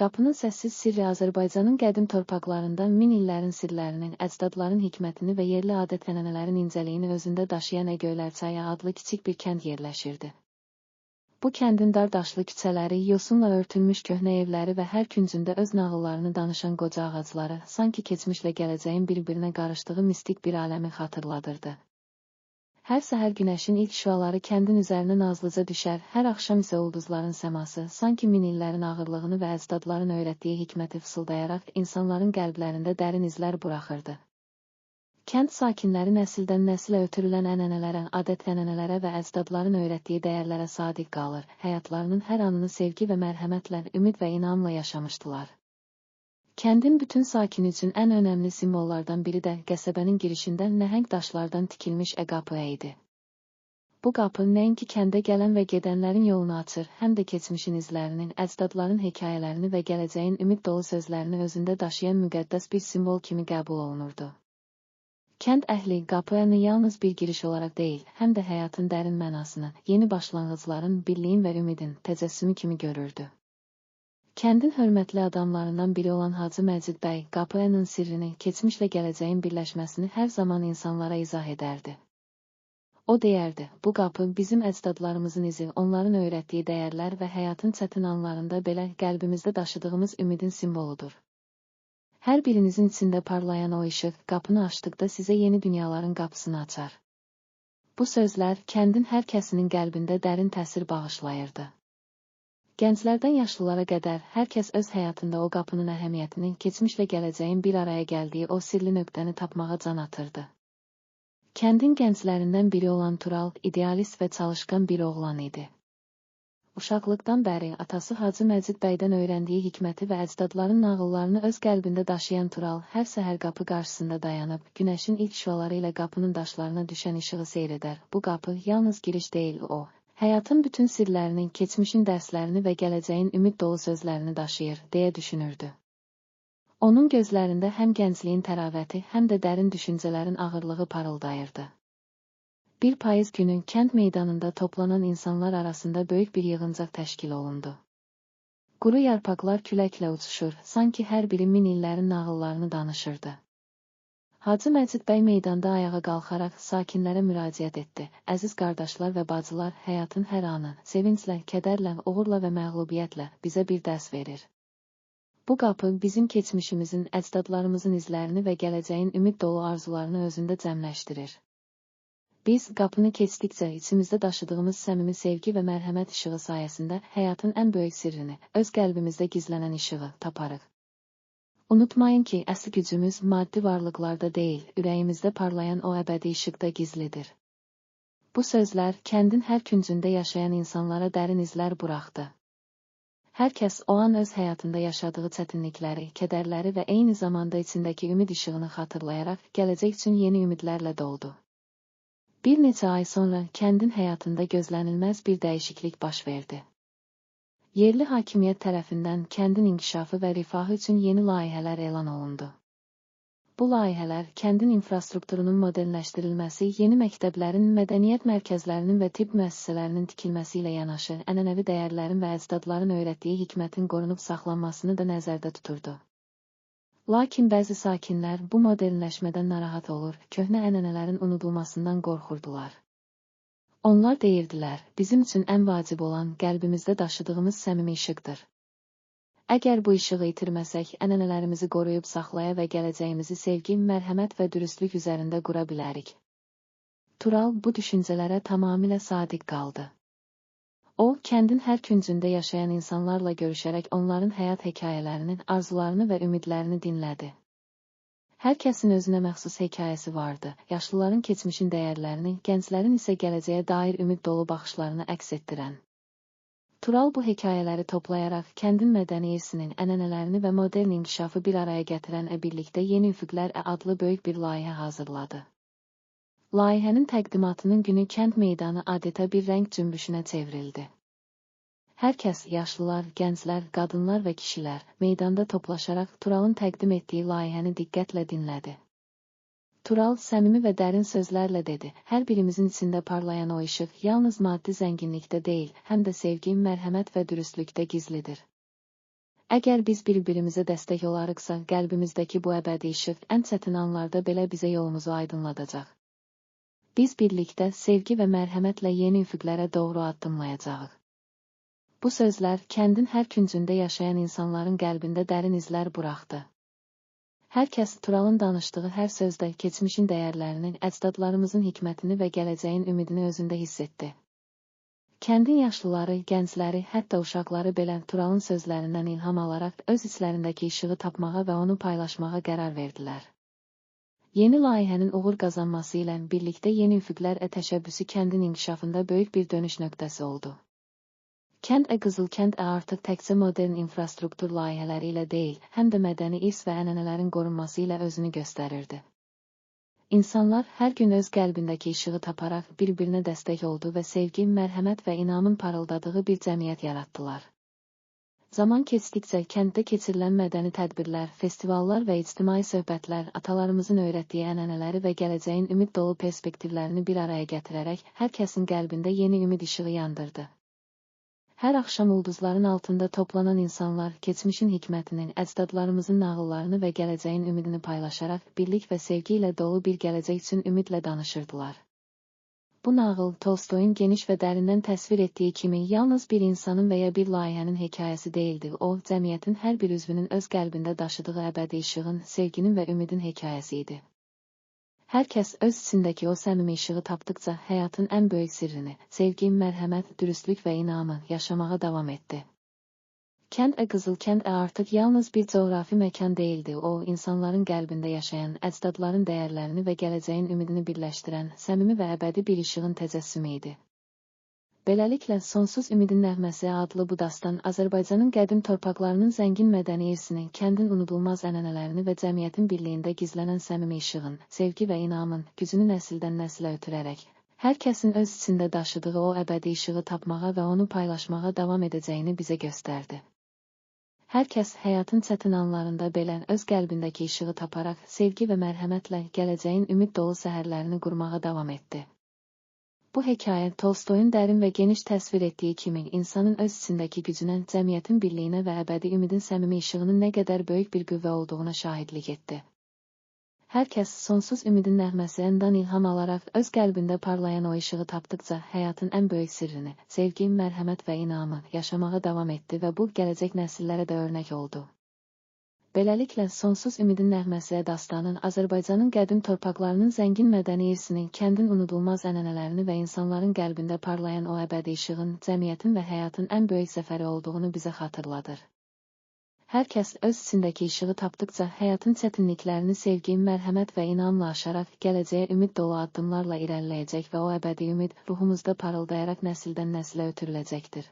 Qapının səssiz sirri Azərbaycanın qədim torpaqlarında min illərin sirlərinin, əcdadların hikmətini və yerli adət-ənənələrin incəliyini özündə daşıyan Əgöylərçayı adlı kiçik bir kənd yerləşirdi. Bu kəndin dar daşlı küçələri, yosunla örtülmüş köhnə evləri və hər küncündə öz nağıllarını danışan qoca ağacları, sanki keçmişlə gələcəyin bir-birinə qarışdığı mistik bir aləmi xatırladırdı. Hər səhər günəşin ilk şüaları kəndin üzərinə nazlıca düşər, hər axşam isə ulduzların səması, sanki min illərin ağırlığını və əcdadların öyrətdiyi hikməti fısıldayaraq insanların qəlblərində dərin izlər buraxırdı. Kənd sakinləri nəsildən nəsilə ötürülən ənənələrə, adət-ənənələrə və əcdadların öyrətdiyi dəyərlərə sadiq qalır, həyatlarının hər anını sevgi və mərhəmətlə, ümid və inamla yaşamışdılar. Kəndin bütün sakini üçün ən önəmli simvollardan biri də qəsəbənin girişində nəhəng daşlardan tikilmiş Əqapı idi. Bu qapı nəinki kəndə gələn və gedənlərin yolunu açır, həm də keçmişin izlərinin, əcdadların hekayələrini və gələcəyin ümid dolu sözlərini özündə daşıyan müqəddəs bir simvol kimi qəbul olunurdu. Kənd əhli qapını yalnız bir giriş olaraq deyil, həm də həyatın dərin mənasını, yeni başlanğıcların, birliyin və ümidin təcəssümü kimi görürdü. Kəndin hörmətli adamlarından biri olan Hacı Məcid bəy qapının sirrini, keçmişlə gələcəyin birləşməsini hər zaman insanlara izah edərdi. O deyərdi, bu qapı bizim əcdadlarımızın izi, onların öyrətdiyi dəyərlər və həyatın çətin anlarında belə qəlbimizdə daşıdığımız ümidin simvoludur. Hər birinizin içində parlayan o işıq qapını açdıqda sizə yeni dünyaların qapısını açar. Bu sözlər kəndin hər kəsinin qəlbində dərin təsir bağışlayırdı. Gənclərdən yaşlılara qədər hər kəs öz həyatında o qapının əhəmiyyətini, keçmişlə gələcəyin bir araya gəldiyi o sirli nöqtəni tapmağa can atırdı. Kəndin gənclərindən biri olan Tural, idealist və çalışqan bir oğlan idi. Uşaqlıqdan bəri atası Hacı Məcid bəydən öyrəndiyi hikməti və əcdadların nağıllarını öz qəlbində daşıyan Tural hər səhər qapı qarşısında dayanıb, günəşin ilk şüaları ilə qapının daşlarına düşən işığı seyr edər. Bu qapı yalnız giriş deyil, o, həyatın bütün sirlərini, keçmişin dərslərini və gələcəyin ümid dolu sözlərini daşıyır, deyə düşünürdü. Onun gözlərində həm gəncliyin təravəti, həm də dərin düşüncələrin ağırlığı parıldayırdı. Bir payız günü kənd meydanında toplanan insanlar arasında böyük bir yığıncaq təşkil olundu. Quru yarpaqlar küləklə uçuşur, sanki hər biri min illərin nağıllarını danışırdı. Hacı Məcid bəy meydanda ayağa qalxaraq sakinlərə müraciət etdi. Əziz qardaşlar və bacılar, həyatın hər anı, sevinclə, kədərlə, uğurla və məğlubiyyətlə bizə bir dərs verir. Bu qapı bizim keçmişimizin, əcdadlarımızın izlərini və gələcəyin ümid dolu arzularını özündə cəmləşdirir. Biz qapını keçdikcə içimizdə daşıdığımız səmimi sevgi və mərhəmət işığı sayəsində həyatın ən böyük sirrini, öz qəlbimizdə gizlənən işığı taparıq. Unutmayın ki, əsl gücümüz maddi varlıqlarda deyil, ürəyimizdə parlayan o əbədi işıqda gizlidir. Bu sözlər kəndin hər küncündə yaşayan insanlara dərin izlər buraxdı. Hər kəs o an öz həyatında yaşadığı çətinlikləri, kədərləri və eyni zamanda içindəki ümid işığını xatırlayaraq gələcək üçün yeni ümidlərlə doldu. Bir neçə ay sonra kəndin həyatında gözlənilməz bir dəyişiklik baş verdi. Yerli hakimiyyət tərəfindən kəndin inkişafı və rifahı üçün yeni layihələr elan olundu. Bu layihələr kəndin infrastrukturunun modernləşdirilməsi, yeni məktəblərin, mədəniyyət mərkəzlərinin və tibb müəssisələrinin tikilməsi ilə yanaşı, ənənəvi dəyərlərin və əcdadların öyrətdiyi hikmətin qorunub saxlanmasını da nəzərdə tuturdu. Lakin bəzi sakinlər bu modernləşmədən narahat olur, köhnə ənənələrin unudulmasından qorxurdular. Onlar deyirdilər, bizim üçün ən vacib olan qəlbimizdə daşıdığımız səmimi işıqdır. Əgər bu işığı itirməsək, ənənələrimizi qoruyub saxlaya və gələcəyimizi sevgi, mərhəmət və dürüstlük üzərində qura bilərik. Tural bu düşüncələrə tamamilə sadiq qaldı. O, kəndin hər küncündə yaşayan insanlarla görüşərək onların həyat hekayələrini, arzularını və ümidlərini dinlədi. Hər kəsin özünə məxsus hekayəsi vardı, yaşlıların keçmişin dəyərlərini, gənclərin isə gələcəyə dair ümid dolu baxışlarını əks etdirən. Tural bu hekayələri toplayaraq kəndin mədəni irsinin, ənənələrini və modern inkişafı bir araya gətirən Birlikdə Yeni Üfüqlər adlı böyük bir layihə hazırladı. Layihənin təqdimatının günü kənd meydanı adeta bir rəng cümbüşünə çevrildi. Hər kəs, yaşlılar, gənclər, qadınlar və kişilər, meydanda toplaşaraq Turalın təqdim etdiyi layihəni diqqətlə dinlədi. Tural səmimi və dərin sözlərlə dedi, hər birimizin içində parlayan o işıq yalnız maddi zənginlikdə deyil, həm də sevgi, mərhəmət və dürüstlükdə gizlidir. Əgər biz bir-birimizə dəstək olarıqsa, qəlbimizdəki bu əbədi işıq ən çətin anlarda belə bizə yolumuzu aydınladacaq. Biz birlikdə sevgi və mərhəmətlə yeni üfüqlərə doğru addımlayacağıq. Bu sözlər kəndin hər küncündə yaşayan insanların qəlbində dərin izlər buraxdı. Hər kəs Turalın danışdığı hər sözdə keçmişin dəyərlərini, əcdadlarımızın hikmətini və gələcəyin ümidini özündə hiss etdi. Kəndin yaşlıları, gəncləri, hətta uşaqları belə Turalın sözlərindən ilham alaraq öz içlərindəki işığı tapmağa və onu paylaşmağa qərar verdilər. Yeni layihənin uğur qazanması ilə birlikdə Yeni Üfüqlər təşəbbüsü kəndin inkişafında böyük bir dönüş nöqtəsi oldu. Kənd Qızılkənd artıq təkcə modern infrastruktur layihələri ilə deyil, həm də mədəni irs və ənənələrin qorunması ilə özünü göstərirdi. İnsanlar hər gün öz qəlbindəki işığı taparaq bir-birinə dəstək oldu və sevgi, mərhəmət və inamın parıldadığı bir cəmiyyət yaratdılar. Zaman keçdikcə kənddə keçirilən mədəni tədbirlər, festivallar və ictimai söhbətlər atalarımızın öyrətdiyi ənənələri və gələcəyin ümid dolu perspektivlərini bir araya gətirərək hər kəsin qəlbində yeni ümid işığı yandırdı. Hər axşam ulduzların altında toplanan insanlar keçmişin hikmətini, əcdadlarımızın nağıllarını və gələcəyin ümidini paylaşaraq birlik və sevgi ilə dolu bir gələcək üçün ümidlə danışırdılar. Bu nağıl Tolstoyun geniş və dərindən təsvir etdiyi kimi yalnız bir insanın və ya bir layihənin hekayəsi deyildi. O, cəmiyyətin hər bir üzvünün öz qəlbində daşıdığı əbədi işığın, sevginin və ümidin hekayəsi idi. Hər kəs öz içindəki o səmimi işığı tapdıqca həyatın ən böyük sirrini, sevgi, mərhəmət, dürüstlük və inamı yaşamağa davam etdi. Kənd Qızılkənd artıq yalnız bir coğrafi məkan deyildi. O, insanların qəlbində yaşayan, əcdadların dəyərlərini və gələcəyin ümidini birləşdirən, səmimi və əbədi bir işığın təcəssümü idi. Beləliklə, Sonsuz Ümidin Nəğməsi adlı bu dastan Azərbaycanın qədim torpaqlarının zəngin mədəni irsini, kəndin unudulmaz ənənələrini və cəmiyyətin birliyində gizlənən səmimi işığın, sevgi və inamın gücünü nəsildən nəsilə ötürərək, hər kəsin öz içində daşıdığı o əbədi işığı tapmağa və onu paylaşmağa davam edəcəyini bizə göstərdi. Hər kəs həyatın çətin anlarında belə öz qəlbindəki işığı taparaq, sevgi və mərhəmətlə gələcəyin ümid dolu səhərlərini qurmağa davam etdi. Bu hekayə Tolstoyun dərin və geniş təsvir etdiyi kimi insanın öz içindəki gücünə, cəmiyyətin birliyinə və əbədi ümidin səmimi işığının nə qədər böyük bir qüvvə olduğuna şahidlik etdi. Hər kəs Sonsuz Ümidin Nəğməsindən ilham alaraq öz qəlbində parlayan o işığı tapdıqca həyatın ən böyük sirrini, sevgi, mərhəmət və inamı yaşamağa davam etdi və bu gələcək nəsillərə də örnək oldu. Beləliklə, Sonsuz Ümidin Nəğməsi dastanın Azərbaycanın qədim torpaqlarının zəngin mədəni irsini, kəndin unudulmaz ənənələrini və insanların qəlbində parlayan o əbədi işığın, cəmiyyətin və həyatın ən böyük zəfəri olduğunu bizə xatırladır. Hər kəs öz içindəki işığı tapdıqca həyatın çətinliklərini sevgi, mərhəmət və inamla aşaraq gələcəyə ümid dolu addımlarla irəliləyəcək və o əbədi ümid ruhumuzda parıldayaraq nəsildən nəsilə ötürüləcəkdir.